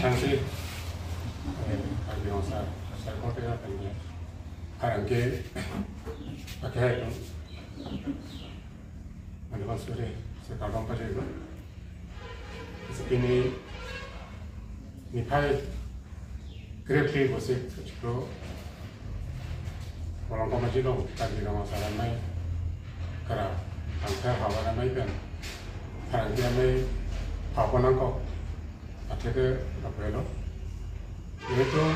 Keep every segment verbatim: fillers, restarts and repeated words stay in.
Tangsi, eh, Karbi Rong Asar, Asar Kote ya, tangsi. Harang ke, pakai itu. Anu kan sore, saya kalau empat ribu. Seperti ini, niphai krepli bosik kecil. Bolong komaji long, Karbi Rong Asar Amei, kara, angker havar amei pen, Karbi amei, papo nangkok, athe ke lapelo. Itum,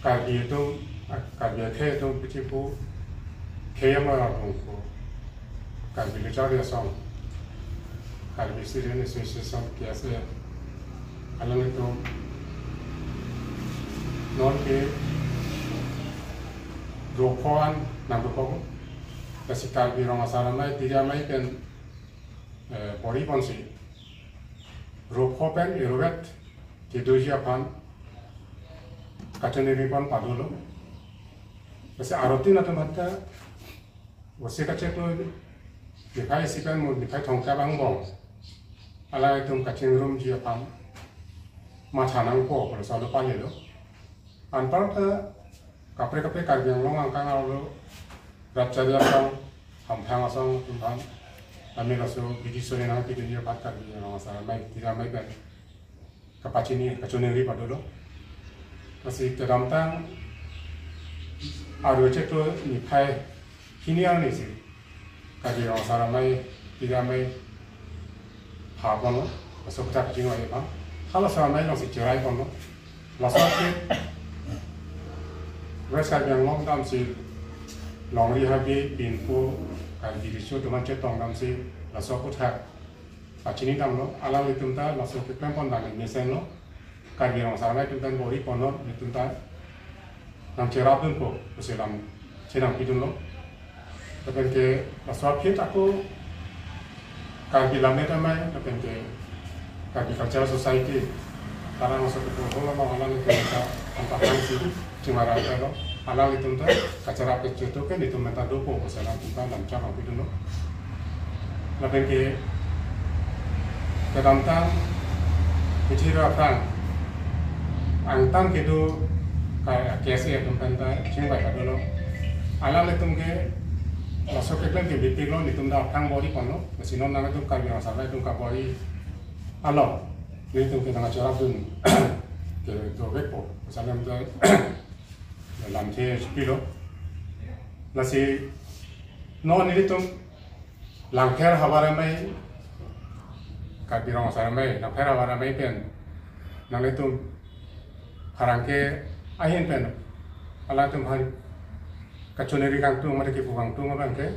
Karbi itum, Karbi athe itum pichipu, kheyam la pungko. Karbi Literature Asong, Karbi Student Association, K S A, alanglitum non ke rokho an nangdokok, lasi Karbi Rong Asar Amei, Tiri Amei pen, eh, bor-i ponsi, rokho pen erovet kedoji aphan kachiningri pon padolo. Lasi arotin atum hatta, osi kacheklo, niphai isi pen mo niphai thomkep angbong, alanglitum kachingrumji aphan matha nangpo, pulo salo palilo. Anparta kaprek kaprek Karbi Anglong angkang arlo, Ratchari Asong, Hamphang Asong atum aphan, ami laso bidi sore nangpidunji aphan Karbi Rong Asar Amei, Tiri Amei pen kapachini, kachiningri padolo. Lasi kedamtang aro cheklo niphai hini arni si Karbi Rong Asar Amei, Tiri Amei, ha ponlo, laso kachak jing wai pang. Halaso amei alongsi cherai ponlo. Laso ke West Karbi Anglong damsi longri habe pinpo Karbi riso atum an chetong damsi laso aputhak pachini damlo, alanglitum ta laso keklem pon dam mesenlo, Karbi Rong Asar Amei atum ta bor-i ponlo, netum ta nangcherapdunpo, pusi lam chenangpidunlo. Lapen ke laso aphi ta ako Karbi Lammet Amei, lapen ke Karbi Cultural Society, Tarang Asok Kepur Holo, alanglitum ta anparta si chingmara lo, alanglitum ta kacherap kecho atum ke netum menta dopo, pusi alanglitum ta lam chenangpidunlo. Lapen ke kedamtang, pithiro aphrang, angtan kedo ka K S A atum pen ta chingvai padolo. Alanglitum ke laso keklem ke bipiklo, netum ta aphrang bor-i ponlo. Lasi non nangtum Karbi Rong Asar Amei atum kabor-i along, netum ke nangcherapdun ke dovekpo, pusi alanglitum ta lamthe chipilo. Lasi non nelitum Langpher Havar Amei, Karbi Rong Asar Amei, Langpher Havar Amei pen nanglitum pherangke ahin pen alangtum aphan kachiningri kangtung mate kipu kangtung abang ke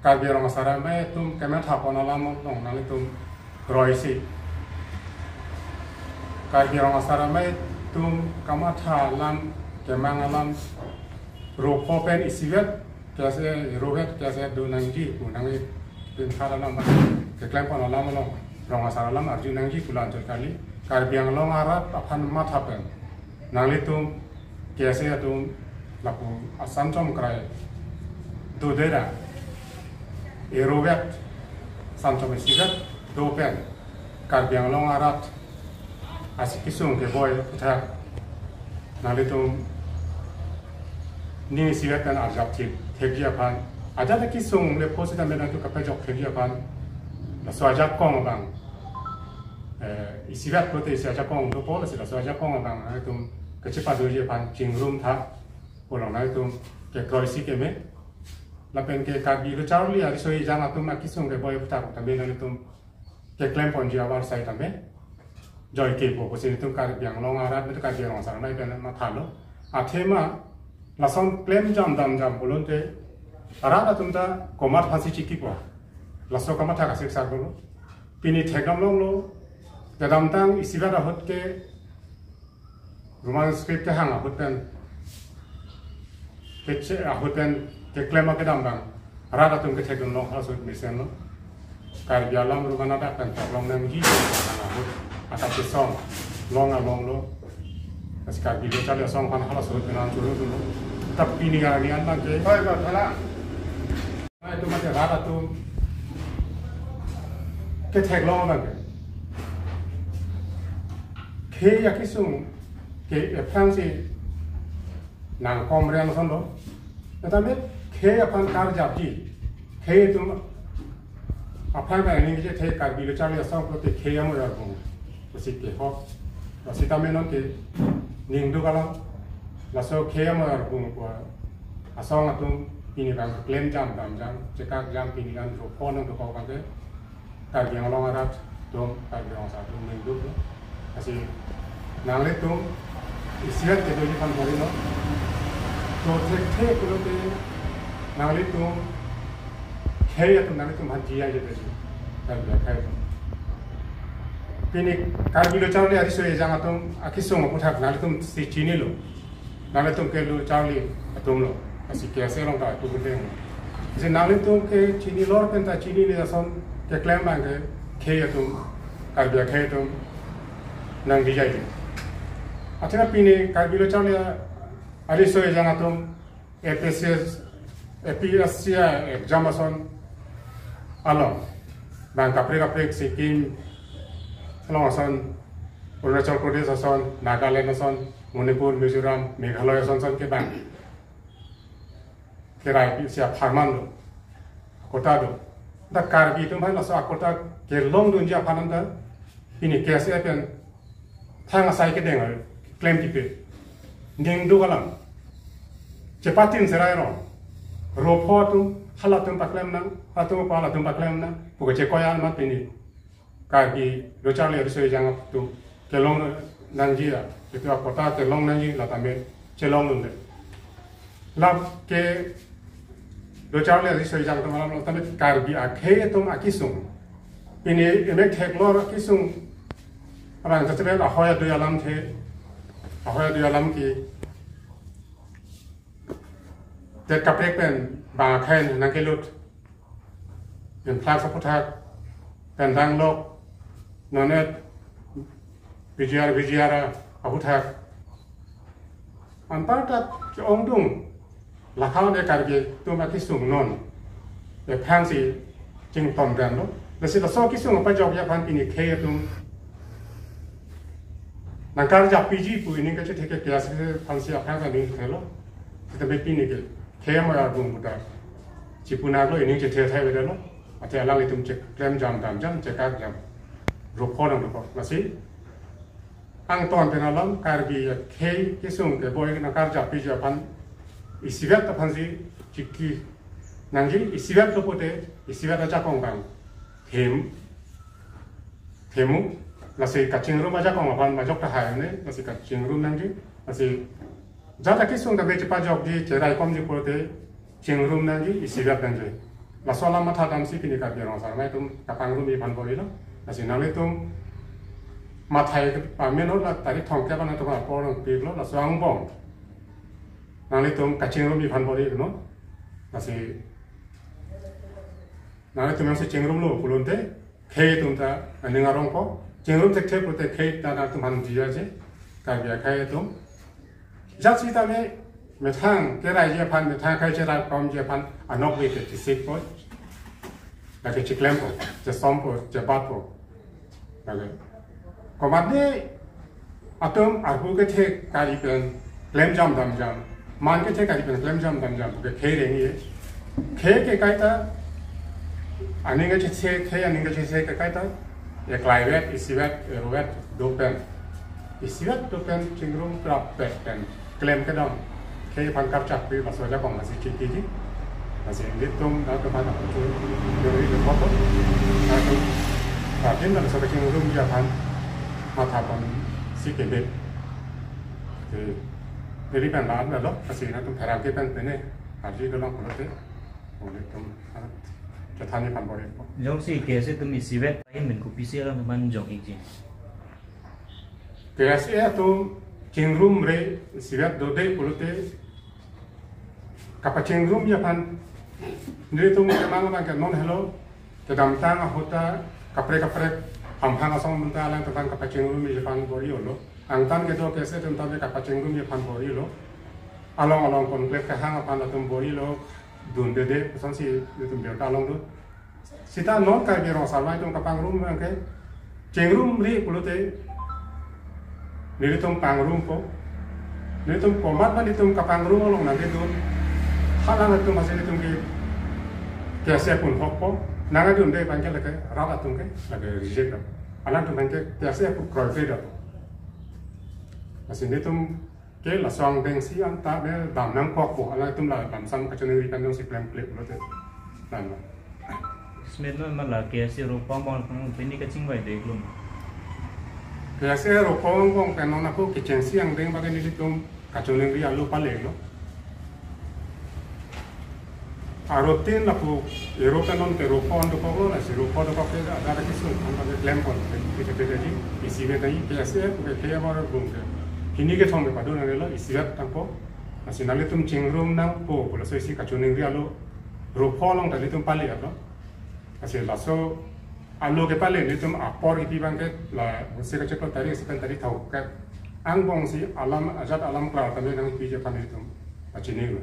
Karbi Rong Asar Amei atum kematha pon alam along nanglitum kroisi. Karbi Rong Asar Amei atum kamatha alam, kemang alam, rokho pen isivet, K S A, erovet K S A do nangji pu nangli pinkhar alam abang keklem pon alam along Rong Asar alam arju nangji pu la anchot kali. Karbi Anglong arat aphan matha pen nanglitum K S A atum lapu asanchom krai dodera, erovet sanchom isivet do pen Karbi Anglong arat asi kesung keboi aputhak nanglitum ning isivet pen arjap thip thipji aphan, ajat kesung le pho sitame nangtum kapejok thipji aphan, laso ajakong abang, eh, isivet pulote isi ajakong dopo, lasi laso ajakong abang nanglitum kachepadoji aphan chingrum tha, pulo nanglitum kekroisi keme. Lapen ke Karbi lo charli ariso ejang atum akesung keboi aputhak tame nanglitum keklem ponji avarsai tame joike po pusi netum Karbi Anglong arat netum Karbi Rong Asar Amei pen mathalo. Athema lason klem jam dam jam pulote arat atum ta komat aphansi chikipo. Laso kamatha kasik sar pulo. Pini thekdam longlo. Kedamtang isivet ahut ke Roman script kehang ahut pen, keche ahut pen keklem akedam abang rat atum kethekdun long halaso ahut mesenlo. Karbi alam Roman adak pen theklong nangji ahut akachesong long alonglo. Lasi Karbi Literature Asong aphan halaso ahut pen nangchoro dunlo. Tapi pini arni an abang ke, hoi, hoi, thala. Itum mate rat atum ketheklong abang ke Khei akesung ke aphrangsi nangkomren ason lo. Tame khei aphan karjapji, khei atum aphan ka ning je the Karbi Lo Charli Asong pulote khei amo arbung pusi kehok. Lasi tame non ke ningduk alam, laso khei amo arbung pu asong atum pini bang klem jam dam jam, chekak jam pini kan ro phone nang dokok bang ke Karbi Anglong arat atum, Karbi Anglong atum ningduk. Lasi nanglitum isivet kedoji aphan bor-ilo. To thekthe pulote nanglitum khei atum nanglitum aphan diya je doji. Karbi akhei atum. Pini Karbi Lo Charli Ariso Ejang atum akesung aputhak nanglitumsi chinilo. Nanglitum ke Lo Charli atum lo. Lasi K S A along ta atum kuteng. Lasi nanglitum ke chinilo pen ta chinine ason keklem bang ke khei atum, Karbi akhei atum nangdi jai. Athena pini Karbi Lo Charli Ariso Ejang atum A P S C, A P S C exam ason along bang kaprek kaprek Sikkim along ason, Arunachal Pradesh ason, Nagaland ason, Manipur, Mizoram, Meghalaya ason ason ke bang kerai pisi apharman do, akota do. Da Karbi atum aphan laso akota kelongdunji aphan anta pini K S A pen thang asai kedeng klemji pe. Ningduk alam. Chepatin serai rong. Ro pho atum halatum paklem nang, halatum pa halatum paklem nang pu kachekoi amat pini Karbi Lo Charli Ariso Ejang atum kelong nangji ya, itum akota kelong nangji la tame chelongdunde. Lake Lo Charli Ariso Ejang atum alam lo tame Karbi akhei atum akesung. Pini emek theklor akesung abang jacheben ahoi adui alam the, ahoi adui alam ke det kaprek pen bang akhei nangkelut. Influx aputhak, pen danglok, non et, V G R, V G R aputhak. Anparta ke-ongdung, lakha-un e Karbi atum akesung non. Aphrangsi chington dan lo. Lasi laso akesung apajokji aphan pini khei atum nangkarjapji pu ining kachethe ke kelas ke aphansi aphrang kami thelo. Sitame pini ke khei amo arbung puta chipunaklo, ining chethe thai vedetlo. Athe alanglitum cheklem jam dam jam, chekak jam. Ro pho nang dokok. Lasi angton pen alam Karbi akhei kesung keboi nangkarjapji aphan isivet aphansi chiki nangji, isivet lo pulote isivet ajakong bang them, themu. Lasi kachingrum ajakong aphan majok tahai ne, lasi kachingrum nangji. Lasi jat akesung ta be chepajokji, cheraikomji pulote chingrum nangji, isivet nangji. Laso alam matha damsi pini Karbi Anglong asarmai atum kapangrumji aphan bor-ilo. Lasi nanglitum mathai ke pamenon, la tarik thomkep an atum apor nangpiklo, laso angbong nanglitum kachingrumji aphan bor-ilo. Lasi nanglitum jongsi chingrumlo pulote khei atum ta aning arongpo. Chingrum thekthe pulote khei ta nangtum aphan diya je, Karbi akhei atum. Jat sitame methang keraiji aphan, methang akhei cheraikomji aphan anokbe ke chisikpo, lake chiklempo, chesompo, chebatpo. Lake komatne atum arpu kethe kari pen klem jam dam jam, man kethe kari pen klem jam dam jam ke khei reng-e. Khei ke kaita, aning kachese, khei aning kachese ke kaita, eklaivet, isivet, erovet do pen, isivet do pen chingrum prap pet pen klem kedam, khei aphan karchappi, laso ajakong lasi chikiji. Lasi nelitum nangtum aphan aputu dori de foto. Nangtum, nangtum laso kachingrumji aphan matha ponsi kebe. Te, neli pen la-an lo, lasi nangtum pherangke pen pene arji dolang pulote, nelitum, ah, chethanji aphan bor-ipo. Jongsi K S A atum isivet ahin pen kopisi alam man jong-ikji? K S A atum chingrumre, isivet dode pulote kapachingrumji aphan nelitum kemang abang ke non helo, kedamtang ahut ta kaprek kaprek hamphang asong atum ta alangtum aphan kapachingrumji aphan bor-ilo. Angtan kedo K S A atum ta be kapachingrumji aphan bor-ilo. Along along conclave kehang aphan latum bor-ilo, dundede, kosonsi itum birta longdun. Sita non Karbi Anglong asarmai atum kapangrum abang ke chingrumre pulote Nelitum pangrumpo. Nelitum komat ma nelitum kapangrum along nangkedun. Halang atum asin nelitum ke K S A punhokpo. Nangkedunde abangke lake rat atum ke lake reject do. Alangtum abangke K S A pu kroikre do. Asin nelitum ke laso angdengsi anta ne dam nangkokpo. Alangtum la lamsam kachoningri pen jongsi klemkle pulote. Nang. Smith no mala K S A ropong bong pini kachingvai de klum. K S A ropong bong pen non ako kechengsi angdeng abangke nelitum kachoningri alo palelo. Arotin lapu Europe non te ropong dokoklo, lasi ropong dokok ke ada ada kisun, ang pada klempon, kita kita di, isivet tadi, K S A, ke ke amar bung ke. Hini kethom ke padun nanglo, isivet tangpo. Lasi nanglitum chingrum nangpo, pulo so isi kachoningri alo, ropong along ta nelitum pale aplo. Lasi laso alo kepale nelitum apor kipi abangke la, usi kacheklo tarik, sekian tarik throkkep. Angbongsi alam, ajat alam klar tame nangpiji aphan nelitum kachinilo.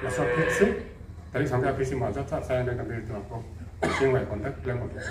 Laso aphisi, tarik sampai aphisi majat sa, saya nang kami itu apa. Chingvai contact, klem contact.